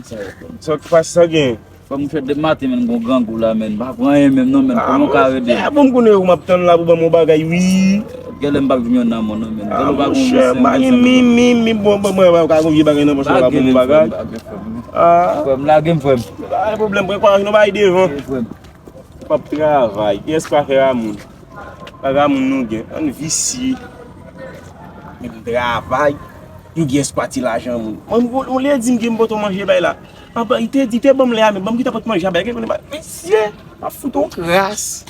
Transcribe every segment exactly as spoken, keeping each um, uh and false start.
Sa k pase, sa gen? Fò m fè depi maten, men, gon grangou la, men. M pa pran anyen menm, non, men. Kòman w ka rele m? Ah, bon, m konnen ou m ap tann la pou ban m yon bagay, wi. Genlè m p ap jwenn yon nan mwen, non, men. Ah, monchè, m pa gen mi, mi, mi, bon, bon, mwen pa ka gon vye bagay nan pòch mwen, pa ban m yon bagay. Ah. Frè m, lage m, frè m. Pa gen pwoblèm, pran kouraj, nou bay devan. Frè m. P ap travay, gen espwa fè a moun. Pa ka moun nou gen. Ann visye. Men m travay. Nou gen espwa ti lajan moun. Mwen, mwen, mwen lè di m gen m poto manje bay la. Papa, li te di, te ban m lè a, men ban m kite pot manje a bay. Gen konnen bay visye. M ap fout on kras.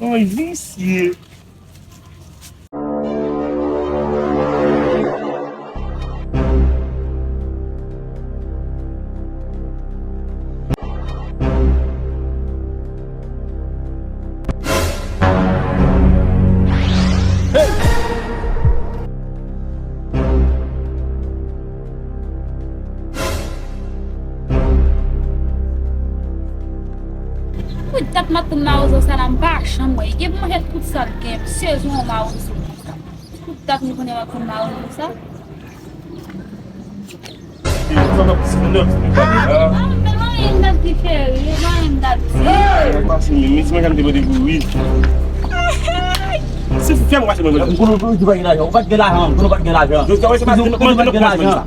Mwen visye. Pou dat maten mawozo sa la, m pa janm wè. Gen pou manje tout sa l gen, sezon mawozo konsa. Pou dat nou konnen w ap konn mawozo sa. Ah, ah, men mwen menm dat di cheri, mwen menm dat di. Pase menm, men si mwen ka m te mande pou wi. Se fè m pase mwen. M konnen ou di pa gen lajan, ou pa t gen lajan, m konnen ou pa t gen lajan. Ou pa t gen lajan.